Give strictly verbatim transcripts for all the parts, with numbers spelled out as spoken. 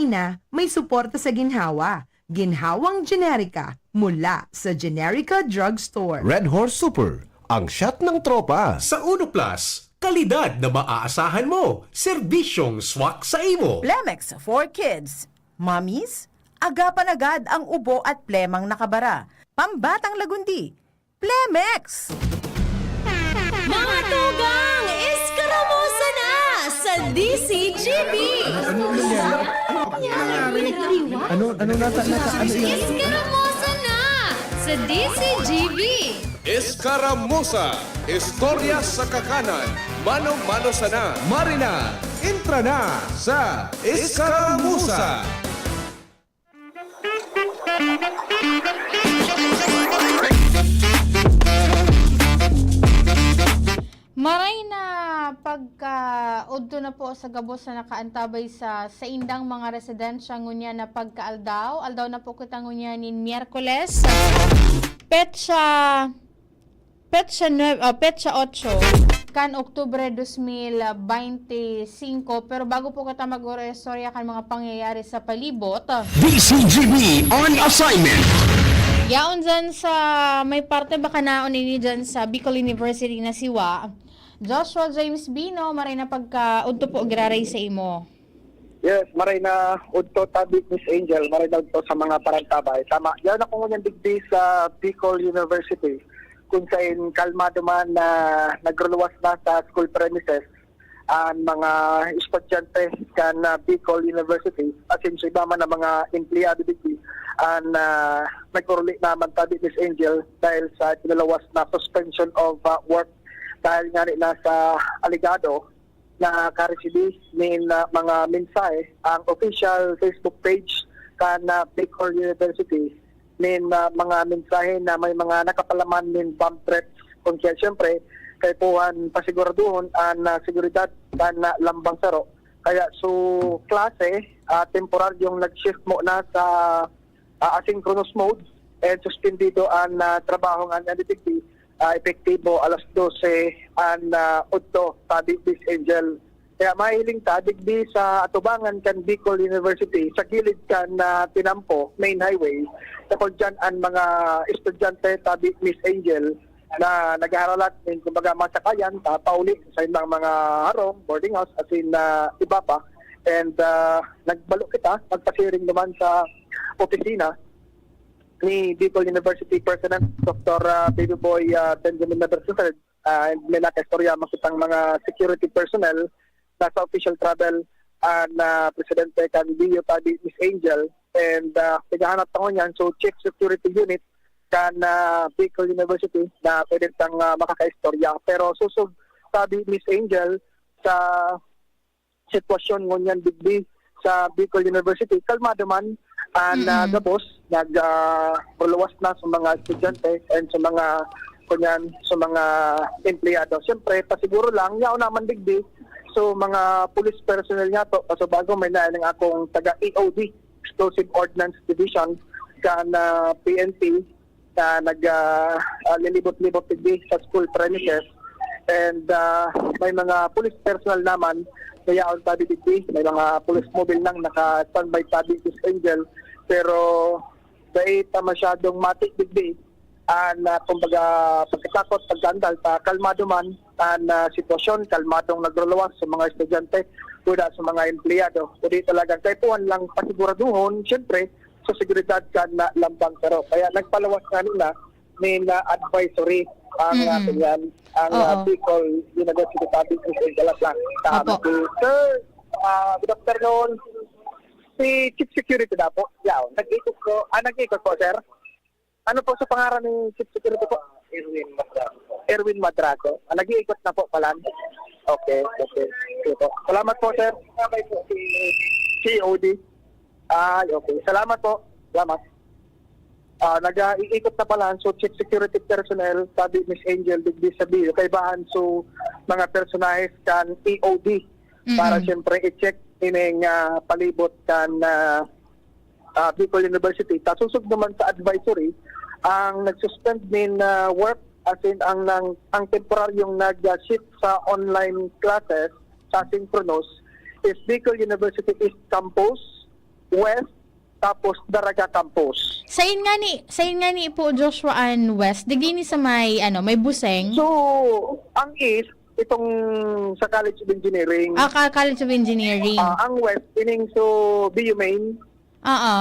na may suporta sa ginhawa. Ginhawang Generica mula sa Generica Drugstore. Red Horse Super, ang shot ng tropa. Sa Uno Plus, kalidad na maaasahan mo, serbisyong swak sa imo. Plemex for Kids. Mommies, agapan agad ang ubo at plemang nakabara. Pambatang lagundi, Plemex! Mga tugang, eskaramosa na sa D C G B! Ano, ano nangyari? Ano nangyari? Ano, ano nata-, nata-, ano yan? Eskaramosa na sa D C G B! Eskaramosa, istorya sa kakanan, mano-mano sana. Marina, entra na sa Eskaramosa! Maray na pagkaodto na po sa gabos na nakaantabay sa saindang mga residensya ngunyan na pagkaaldaw. Aldaw na po kita ngunyan nin Miyerkules, petsa petsa nuebe, ah, petsa otso kan Oktubre dos mil beinti singko. Pero bago po kita mag-istorya kan mga pangyayari sa palibot, D C G B on assignment. Yaon dyan sa may parte, baka naon ini dyan sa Bicol University na siwa. Joshua James Bino, maray na pagkaodto po giraray sa imo. Yes, maray na udto tabi, Miss Angel, maray na udto sa mga parantabay. Tama, yaon ako ngunyan digdi sa Bicol University, kung sain kalmado man na nagruluwas na sa school premises an mga estudyante kan, ah, Bicol University, asin sa iba man na mga empleyado digdi, an, ah, nag-oruli naman tabi, Miss Angel, dahil sa pinalawas na suspension of, ah, work dahil nga ni nasa alegado nakaresibi nin, ah, mga mensahe ang official Facebook page kan, ah, Bicol University nin, ah, mga mensahe na may mga nakapalaman nin bomb threats. Kung kaya, siyempre, kaipuhan pasiguraduhon an, ah, seguridad kan, ah, lambang saro. Kaya, so, klase, ah, temporaryong nag-shift mo na sa ah, asynchronous mode, and suspendido an, ah, trabaho ngunyan digdi, ah, epektibo alas dose an, ah, udto, tabi, Miss Angel. Kaya mahiling ta, digdi sa atubangan kan Bicol University, sa gilid kan, ah, Tinampo main highway, takol dyan an mga estudyante, tabi, Miss Angel, na naghaharalat nin, kumbaga, masakayan pa pauli sa ilang mga harong, boarding house, asin na iba pa. And, ah, nagbalo kita, nagpasiring naman sa opisina ni Bicol University President, Doktor, ah, Baby Boy, ah, Benjamin Navarro Suced. Ah, and may nakaistorya man kitang mga security personnel nasa official travel an, ah, presidente kan B U tabi, Miss Angel, and, ah, naghahanap ta ngunyan, so, Chief Security Unit kan, ah, Bicol University na pwede tang, ah, makakaistorya. Pero susog tabi, Miss Angel, sa sitwasyon ngunyan digdi sa Bicol University, kalmado man an, ah, Mm. gabos, nag, ah, luluwas na sa mga estudyante and sa mga, kunyan, sa mga empleyado. Siyempre, pasiguro lang, yaon naman digdi, so, mga police personnel niyato, kaso bago may nailing akong taga E O D, Explosive Ordnance Division, kan, ah, P N P, na nag, ah, ah, lilibot-libot digdi sa school premises. And, ah, may mga police personnel naman na yaon tabi digdi. May mga police mobile nang naka-standby tabi, Miss Angel. Pero dai ta masyadong mati digdi an, ah, kumbaga, pagkatakot, pagkaandal ta. Kalmado man an, ah, sitwasyon, kalmadong nagluluwas sa mga estudyante, kuda sa mga empleyado. Kundi talagang kaipuhan lang pasiguraduhon, siyempre, sa seguridad kan, ah, lambang saro. Kaya nagpaluwas na nila nin, ah, advisory ang, ah, Mm-mm. kanyan, ang, ah, Oo. Bicol University Public Schools Galatlan. Tama Opo. po, sir. Ah, good afternoon. Si Chief Security na po. Yaw, nag-ikot po. Ah, nag-ikot po, sir. Ano po sa pangaran ni Chief Security po? Erwin Madraco. Erwin Madraco. Ah, nag-iikot na po pala. Okay, okay. Sige po. Salamat po, sir. C O D. Ay, okay. Salamat po. Salamat. Ah, nag-iikot na pala. So, Chief Security personnel, sabi Miss Angel, digdi sa B U, kaibahan. So, mga personahes kan E O D para Mhm. siyempre i-check ining, ah, palibot kan, ah, ah, Bicol University. Ta susog naman sa advisory, ang nag-suspend nin, ah, work, as in, ang nang, ang temporaryong nag-shift sa online classes, sa asynchronous, is Bicol University East Campus, West, tapos Daraga Campus. Sain nga ni, sain nga ni po, Joshua, an West? Digdi ni sa may, ano, may Buseng? So, ang East, itong sa College of Engineering. Ah, ka-, College of Engineering. Ah, ang West, ining so, B U Main. Oo.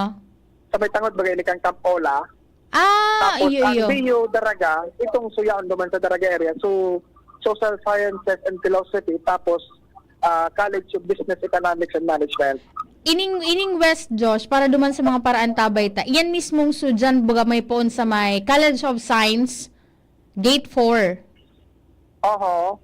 Sa may tangod, bagay ni kang Camp Ola. Ah, Tapos, iyo, ang iyo. B U Daraga, itong suyaon naman sa Daraga area. So, Social Sciences and Philosophy, tapos ah, College of Business, Economics and Management. Ining, ining West, Josh, para duman sa mga paraantabay ta, iyan mismong sudyan, baga may poon sa may College of Science, Gate four. Oho.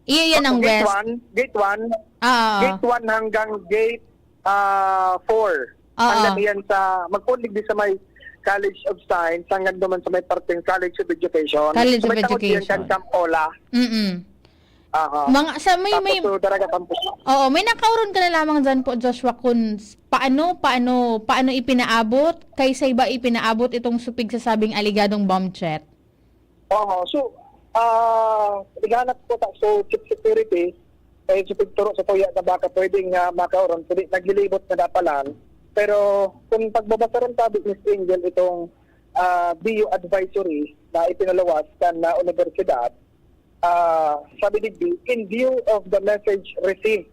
Iyo, iyan ang Gate West. one, Gate one, Ah, Gate one hanggang Gate ah, four. Oo. Hanggang iyan sa, magpundig din sa may College of Science, hanggang duman sa may parteng College of Education. College So, of may tangod iyan Education. kan Camp Ola. Mm-mm. Aha. Mga, sa may, Tapos, may so, Daraga Campus. Oo, may nakaoron ka na lamang dyan po, Joshua, kung s-, paano, paano, paano ipinaabot, kay sa iba ipinaabot itong supig sa sabing aligadong bomb threat? Oo, so, ah, naghanap po ta, so, chief security, eh, so, pigturo sa kuya na baka pwedeng, ah, makaoron, kundi naglilibot na dapalan. Pero, kung pagbabasa rin tabi, Miss Angel, itong, ah, B U advisory na ipinaluwas kan, ah, universidad, ah, sabi digdi, "In view of the message received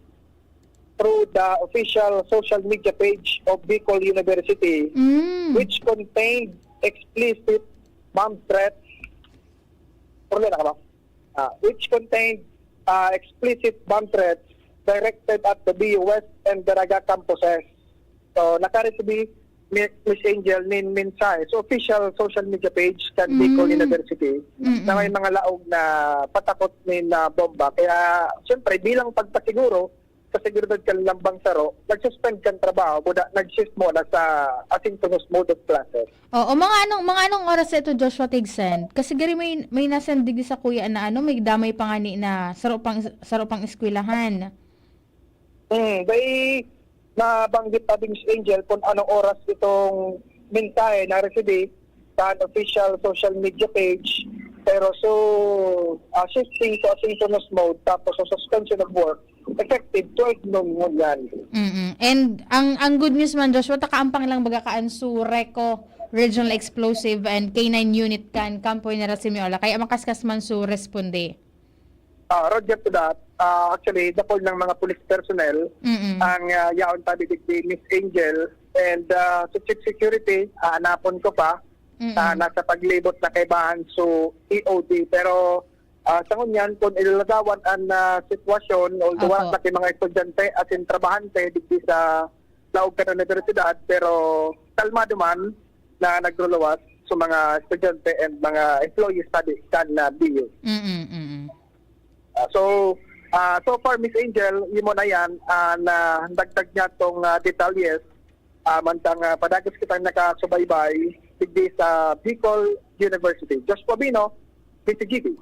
through the official social media page of Bicol University, Mm. which contained explicit bomb threats," problema ka ba? Ah, which contained, ah, explicit bomb threats directed at the B U West and Daraga campuses. So, nakareceive mi-, Miss Angel nin mensahe sa official social media page kan Bicol Mm. University Mm-mm. na may mga laog na patakot nin, ah, bomba. Kaya, siyempre, bilang pagpasiguro sa seguridad kan lambang saro, nag-suspend kan trabaho, buda, nag-shift muna sa asynchronous mode of classes. Oo, mga anong, mga anong oras ito, Joshua, tig-send? Kasi gari may, may nasend digdi sa kuya na ano, may damay pa nga ni na saro pang, saro pang eskwelahan. Hmm, may nabanggit na din si Angel kung anong oras itong mensahe na receive sa official social media page. Pero so, ah, shifting to asynchronous mode, tapos sa suspension of work, effective twelve noon ngunyan. Mm-mm. And ang, ang good news man, Joshua, takaampang lang baga kaan su RECO, Regional Explosive and K nine Unit kan Kampo General Simeola. Kaya makaskas man su responde. Ah, Roger to that, ah, actually, dakul ng mga police personnel Mm-mm. ang, ah, yaon tabi digdi, Miss Angel, and, ah, sa chief security, ah, hanapon ko pa, Mm-mm. ah, nasa paglibot na kaibahan so E O D. Pero, ah, sa ngunyan, kung ilalagawan ang, ah, sitwasyon, although Opo. wala na kay mga estudyante, as in trabahante, digdi sa laog kan universidad, pero kalmado man na nagluluwas sa mga estudyante and mga employees tabi kan, ah, B U. Mm-mm, mm-mm. Ah, so, ah, so far, Miss Angel, imo na yan, ah, na dagdag niya tong, ah, detalyes. Ah, mantang, ah, padagos kitang nakasubaybay, digdi sa Bicol University. Josh Pabino, B C G B.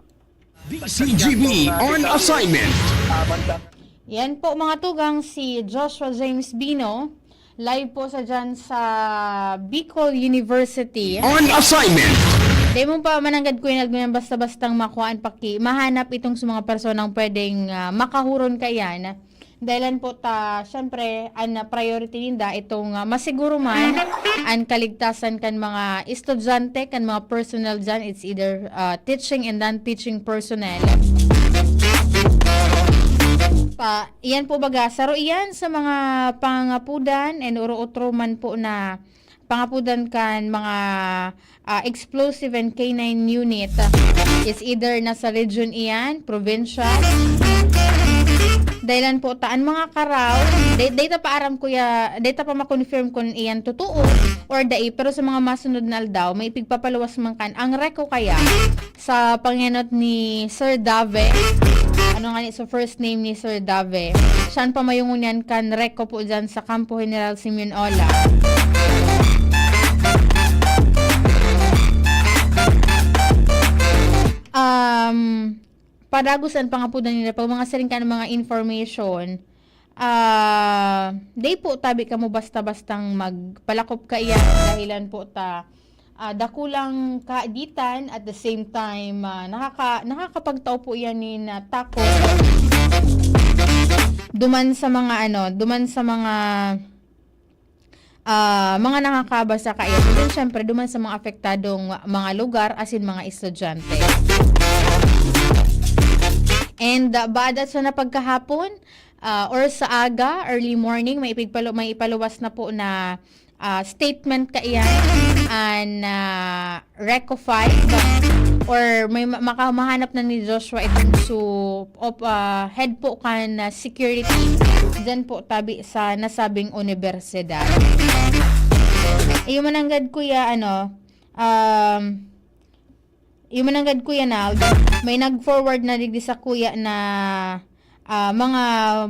B C G B on assignment. Ah, mantang Yan po, mga tugang, si Joshua James Bino. Live po sa dyan sa Bicol University. On assignment. Dai mo pa mananggad, Kuya Nel, ngunyan basta-bastang makuhaan paki-, mahanap itong sa mga personang pwedeng, ah, makahuron kaiyan. Dahilan po ta, syempre, an, ah, priority ninda itong, ah, masiguro man an kaligtasan kan mga estudyante, kan mga personnel dyan. It's either, ah, teaching and non-teaching personnel. Pa, iyan po baga, saro iyan sa mga pangapudan and oro-otro man po na pangapudan kan mga, ah, explosive and K nine unit. It's either nasa region iyan, provincial. Dahilan po ta, an mga karaw, dai, dai ta pa aram, kuya, dai ta pa ma-confirm kun iyan totoo or dai, pero sa mga masunod na aldaw, may ipigpapaluwas man kan ang RECO kaya sa pangenot ni Sir Dave. Ano nga ni, so first name ni Sir Dave. Siya an pamayungon niyan kan RECO po dyan sa Kampo General Simeon Ola. Um, padagos an pangapudan nila, pag mga siring kan mga information, ah, dai po tabi kamo basta-bastang magpalakop kaiyan, dahilan po ta, ah, dakulang kaaditan, at the same time, ah, nakaka-, nakakapagtao po iyan nin, ah, takot. Duman sa mga ano, duman sa mga ah, mga nakakabasa kaiyan. And then, syempre, duman sa mga apektadong mga lugar, asin mga estudyante. And, ah, baad sa napagkahapon, ah, or sa aga, early morning, may ipigpalo-, may ipaluwas na po na, ah, statement kaiyan an, ah, RECOFIVE, or may ma-, maka-, mahanap na ni Joshua itong su-, op-, ah, head po kan, ah, security diyan po tabi sa nasabing universidad. Iyo mananggad, Kuya, ano, um, iyo mananggad, Kuya Nald, may nag-forward na digdi sa Kuya na, ah, mga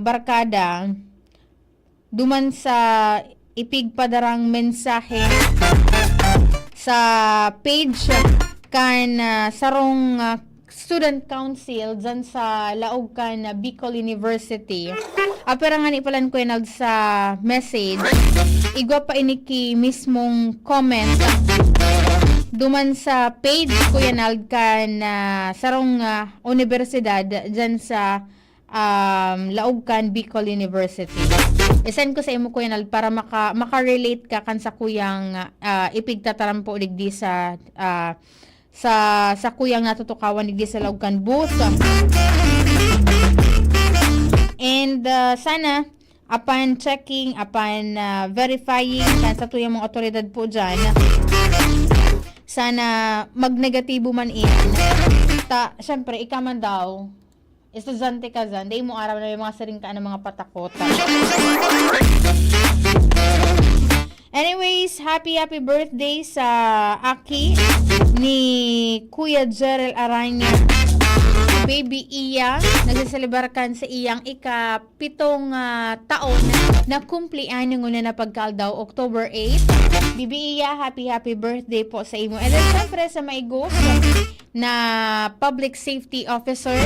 barkada, duman sa ipigpadarang mensahe sa page kan, ah, sarong, ah, student council dyan sa laog kan, ah, Bicol University. Apera nga ni palan, Kuya Nald, sa message, igwa pa ini ki mismong comment duman sa page, Kuya Nald, kan, ah, sarong, ah, universidad dyan sa um, laog kan Bicol University. I-send ko sa imo, Kuya Nald, para maka-, maka-relate ka kan sa kuyang, ah, ipigtataram po digdi sa, ah, sa, sa kuyang natutukawan digdi sa laog kan booth. And, ah, sana, apan checking, apan, ah, verifying kan sa tuyang mga otoridad po dyan, sana magnegatibo man iyan. Ta, syempre, ika man daw, estudyante ka dyan, dai mo aram na may mga siring ka na mga patakot. Anyways, happy, happy birthday sa aki ni Kuya Jerel Aranya. Baby Iya, nagsaselebrarkan sa iyang ikapitong, ah, taon na kumpleaños ngunyan na pagkaaldaw, October eight. Baby Iya, happy, happy birthday po sa imo. And then, syempre, sa maigos na public safety officer,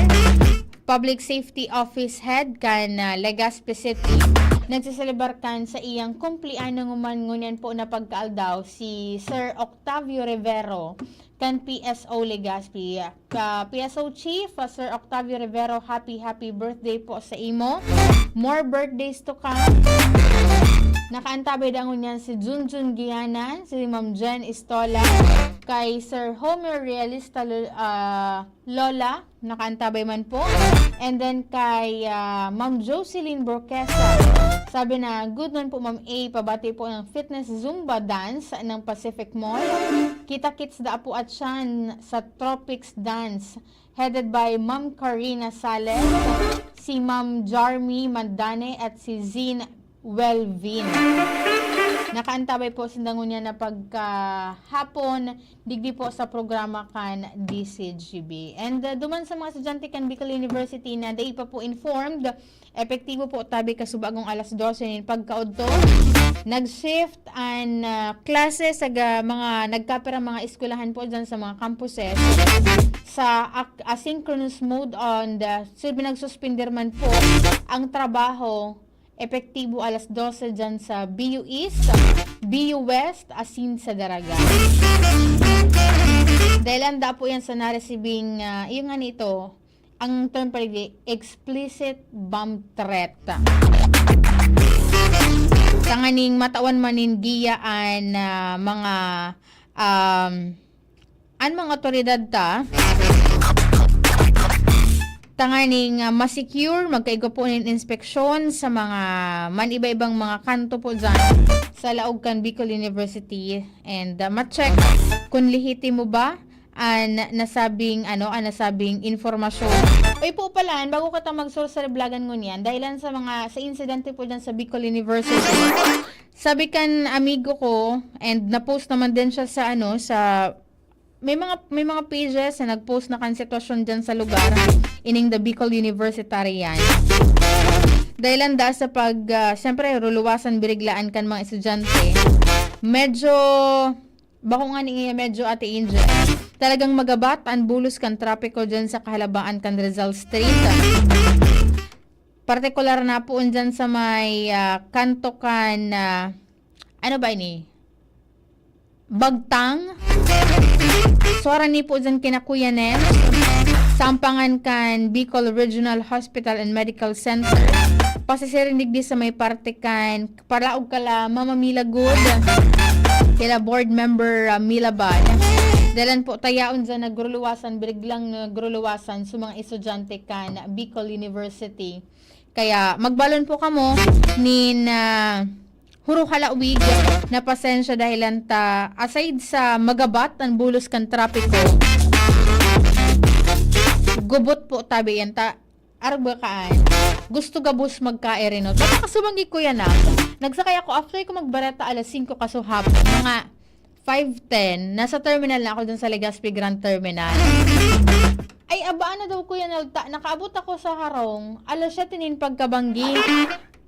Public Safety Office Head kan, ah, Legazpi City. Nagseselebar kan sa iyang kumpleaños man ngunyan po na pagkaaldaw si Sir Octavio Rivero kan P S O Legazpi. Ka P S O Chief, ah, Sir Octavio Rivero, happy, happy birthday po sa imo. More birthdays to come. Nakaantabay da ngunyan si Junjun Gianan, si Ma'am Jen Istola, kay Sir Homer Realista Lo-, ah, Lola, nakaantabay man po. And then kay, ah, Ma'am Jocelyn Borquesa, sabi na, "Good man po, Ma'am A, pabati po ng fitness Zumba dance ng Pacific Mall. Kita-kits da po at siyan sa Tropics Dance, headed by Ma'am Karina Sales, si Ma'am Jarmy Mandane at si Zin Welvin." Nakaantabay po sinda ngunyan na pagkahapon, digdi po sa programa kan D C G B. And, uh, duman sa mga estudyante kan Bicol University na dai pa po informed, epektibo po tabi kasubagong alas dose nin pagkaodto, nag-shift an, uh, klase sa ga-, mga nagkapirang mga eskwelahan po dyan sa mga campuses sa ac-, asynchronous mode on the, so, pinagsuspender man po ang trabaho epektibo alas dose dyan sa B U East, B U West, asin sa Daraga. Dahil ang dapo yan sa naresibing, ah, yung nga nito, ang term pa rin, explicit bomb threat. Tanganing matawan man nin giya an, ah, mga, um, an mga otoridad ta, tanganing, ah, ma-secure, magkaigwa po nin inspeksyon sa mga man-iba-ibang mga kanto po dyan sa laog kan Bicol University, and, ah, ma-check kung lehitimo ba an nasabing, ano, an nasabing informasyon. Oy po pala, bago ka ta magsursa balagan ngunyan, dahilan sa mga, sa insidente po dyan sa Bicol University. Sabi kan amigo ko, and na-post naman din siya sa, ano, sa, may mga, may mga pages na nag-post na kan sitwasyon dyan sa lugar, ining The Bicol Universitarian. Dahilan da sa pag, ah, siyempre, ruluwasan, biriglaan kan mga estudyante. Medyo, bako nga ni medyo, Ate Angel, talagang magabat an bulos kan trapiko dyan sa kahalabaan kan Rizal Street. Partikular na po dyan sa may, ah, kanto kan, ah, ano ba ini? Bagtang. So, harani po dyan kina Kuya Nens, sampangan kan Bicol Regional Hospital and Medical Center. Pasisiring digdi sa may parte kan, palaog kala Mama Mila Good, kila board member, ah, Mila Bad. Dalan po tayaon dyan nagruluwasan, biriglang nagruluwasan sa mga estudyante kan Bicol University. Kaya magbalon po kamo nin, ah, huro halawig na pasensya dahilan ta, aside sa magabat an bulos kan trapiko, gubot po tabi yan ta, arog ba kaan? Gusto gabos magkaere, no? Baka kasubang gi Kuya na, nagsakay ako, after ko magbareta alas singko kasuhapon, mga five ten, nasa terminal na ako dun sa Legazpi Grand Terminal. Ay, abaan na daw, Kuya Nalta. Nakaabot ako sa harong, alas siyete nin pagkabanggi.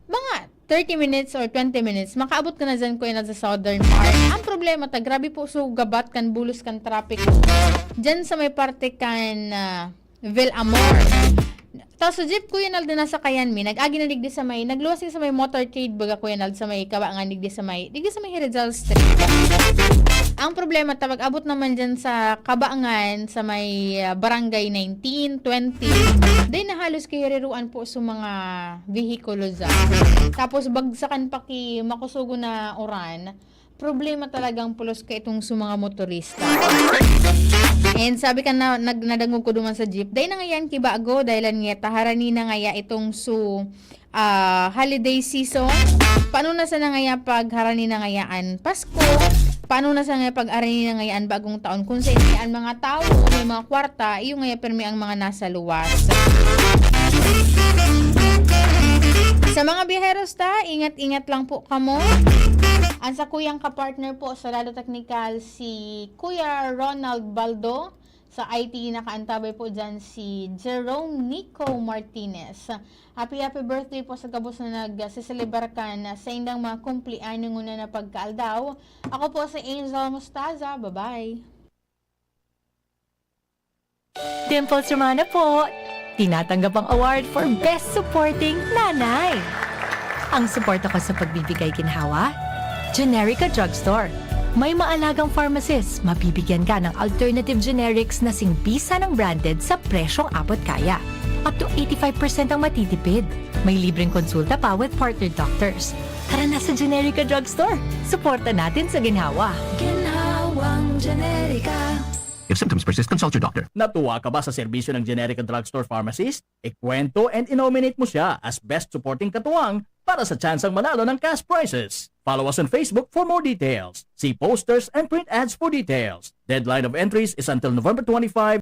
Mga thirty minutes or twenty minutes, makaabot ka na dyan, Kuya Nalta, sa Southern Park. Ang problema ta, grabe po sugabat kan bulos kan trapiko. Dyan sa may parte kan, ah, Villamor. Tapos sa jeep, Kuya Naldo, nasakayan mi. Nag-agi na digdi sa may, nagluwas sa may motorcade, baga, Kuya Naldo, sa may Kabangan, digdi sa may, digdi sa may Rizal Street. Ang problema, ta pag-abot naman dyan sa Kabangan, sa may, ah, barangay nineteen, twenty, dahil na halos kahiriruan po sa mga vehikulo dyan. Tapos bagsakan pa ki makusugo na uran, problema talagang pulos ka itong su mga motorista. And sabi ka na, nag-, nadangog ko duman sa jeep, dai na ngayan kibago, dahil ngeta, harani na ngaya itong su, ah, holiday season. Paano na sana ngaya pag harani na ngayaan Pasko? Paano na sana ngaya pag harani na ngayaan Bagong Taon? Kung sa inyo ang mga tao, may mga kwarta, iyo ngaya permi ang mga nasa luwas. Sa mga biyaheros ta, ingat-ingat lang po kamo. Ang sa kuyang kapartner po sa Lado Teknikal, si Kuya Ronald Baldo. Sa I T, nakaantabay po dyan si Jerome Nico Martinez. Happy, happy birthday po sa gabos na nagseselebrar kan saindang mga kumpleaños nguna na pagkaaldaw. Ako po si Angel Mostaza. Bye-bye. Dimples Romana po! Tinatanggap ang award for Best Supporting Nanay. Ang suporta ko sa pagbibigay ginhawa, Generica Drugstore. May maalagang pharmacist, mabibigyan ka ng alternative generics na singbisa ng branded sa presyong abot kaya. Up to eighty-five percent ang matitipid. May libreng konsulta pa with partnered doctors. Tara na sa Generica Drugstore. Suporta natin sa ginhawa. Ginhawang Generica. If symptoms persist, consult your doctor. Natuwa ka ba sa serbisyo ng Generica Drugstore Pharmacist? Ikwento and i-nominate mo siya as Best Supporting Katuwang para sa tsansang manalo ng cash prizes. Follow us on Facebook for more details. See posters and print ads for details. Deadline of entries is until November twenty-five,